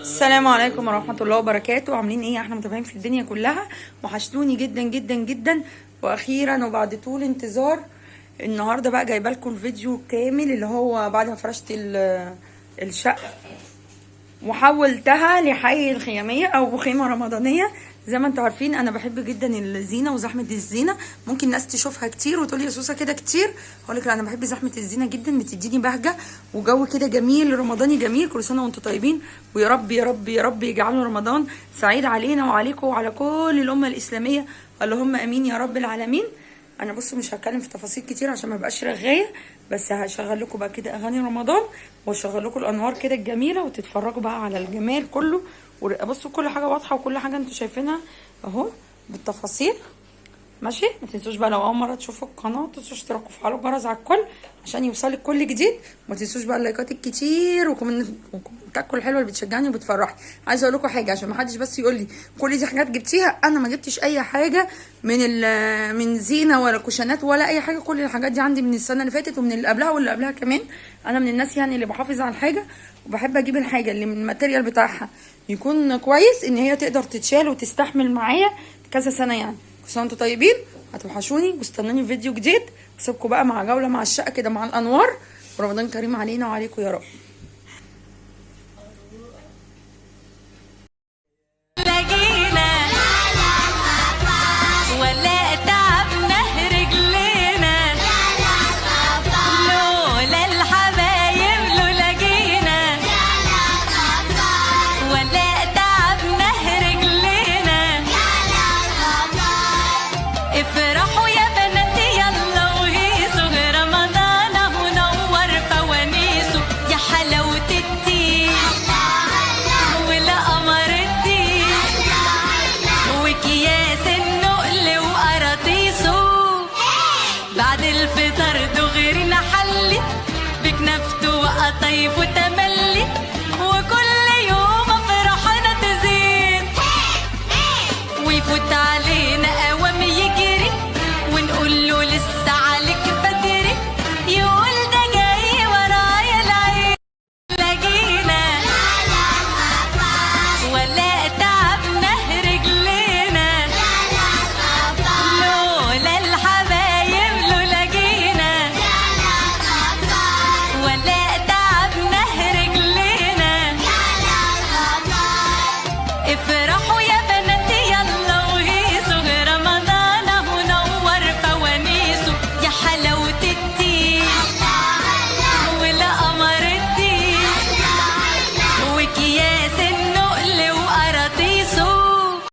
السلام عليكم ورحمة الله وبركاته. عاملين ايه؟ احنا متابعين في الدنيا كلها. وحشتوني جدا جدا جدا. واخيرا وبعد طول انتظار النهارده بقى جايبه لكم الفيديو كامل اللي هو بعد ما فرشت الشقة وحولتها لحي الخياميه او خيمة رمضانيه. زي ما انتم عارفين انا بحب جدا الزينة وزحمه الزينة. ممكن ناس تشوفها كتير وتقول لي يا سوسة كده كتير، اقول لك لا، انا بحب زحمة الزينة جدا، بتديني بهجة وجو كده جميل رمضاني جميل. كل سنة وانتم طيبين، ويا رب يا رب يا رب يجعله رمضان سعيد علينا وعليكم وعلى كل الامة الاسلامية، اللهم امين يا رب العالمين. انا بصوا مش هتكلم في تفاصيل كتير عشان ما بقاش رغايه، بس هشغل لكم بقى كده اغاني رمضان واشغل لكم الانوار كده الجميلة وتتفرجوا بقى على الجمال كله. بصوا كل حاجة واضحة وكل حاجة انتوا شايفينها اهو بالتفاصيل. ماشي، ما تنسوش بقى لو اول مرة تشوفوا القناة تنسوش اشتراكوا وفعلوا الجرس على الكل عشان يوصلك كل جديد. وما تنسوش بقى اللايكات الكتير وكومنتاتكم الحلوة اللي بتشجعني وبتفرحني. عايزه اقول لكم حاجة عشان ما حدش بس يقول لي كل دي حاجات جبتيها، انا ما جبتش اي حاجة من زينة ولا كوشنات ولا اي حاجة. كل الحاجات دي عندي من السنة اللي فاتت ومن اللي قبلها واللي قبلها كمان. انا من الناس يعني اللي بحافظ على الحاجة وبحب اجيب الحاجة اللي من ال material بتاعها يكون كويس، ان هي تقدر تتشال وتستحمل معايا كذا سنة يعني. كل سنة وانتم طيبين، هتوحشوني واستنوني في فيديو جديد. اسيبكم بقى مع جولة مع الشقة كده مع الانوار، ورمضان كريم علينا وعليكم يا رب.